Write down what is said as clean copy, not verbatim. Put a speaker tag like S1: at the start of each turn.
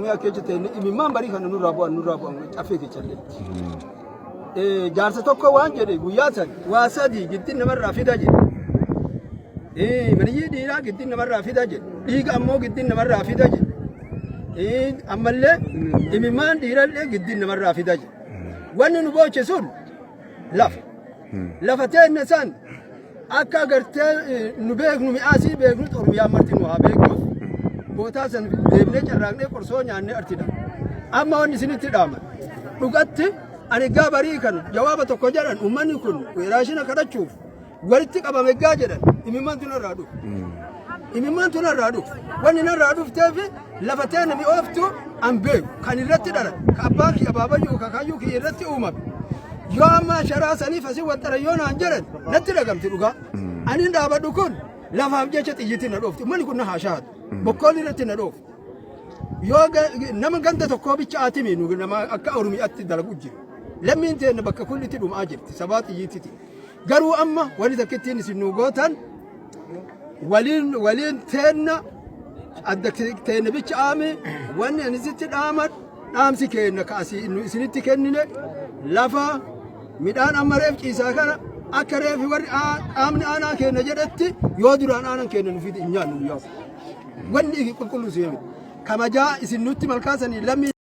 S1: Oromiyaa keessa ta'e imimmaan barii kana nurraa bu'an nurraa bu'an caffee keessallee. Jaarsa tokko waan jedhe guyyaa san waa sadii giddiin namarraa fida jedhe. Maniyyii dhiiraa giddiin namarraa fida jedhe. Dhiiga ammoo giddiin namarraa fida jedhe. Ammallee imimmaan dhiirallee giddiin namarraa fida jedhe. Wanni nu booche sun lafa. Lafa teenne san akka agartee nu beeknu mi'aasii beeknu Oromiyaan marti nu haa beektu. Bootaa san deemnee carraaqnee qorsoo nyaannee artidha. Amma wanni isinitti dhaaman dhugatti ani gaa barii kan jawaaba tokko jedhan uummanni kun raashina kadhachuuf walitti qabame gaa jedhan imimmaan tun irraa dhufu. Imimmaan tun irraa dhufu. Wanni narraa dhufteef lafa teenne mi'ooftu an beeku kan irratti dhalan ka abbaan kiyya baabayyuu ka kayyuu kiyya irratti uumame. Yoo amma sharaa saniif asii waxxara yoo naan jedhan natti dhagamti dhugaa. Ani dhaabadhu kun lafaaf jecha xiyyitiin na dhoofti. Uummanni kun na haa shaatu. Bokkoon irratti na dhoofti. Yoo nama ganda tokkoo bicha atimi nu nama akka Oromiyaatti dalagu jiru. Lammiin teenna bakka kullitti dhumaa jirti sabaa xiyyiititi. Garuu amma wanni takkittiin isin nu gootan waliin waliin teenna adda teenna bicha aami wanni ani sitti dhaaman dhaamsi keenna ka asii nu isinitti kennine lafa midhaan amma reef ciisaa kana akka reefi warri qaamni aanaa keenna jedhetti yoo duraan aanan keenna nu fidi hin nyaannu guyyaa. Wanni qulqulluu si himi. Kabajaa isin nutti malkaasanii lammii.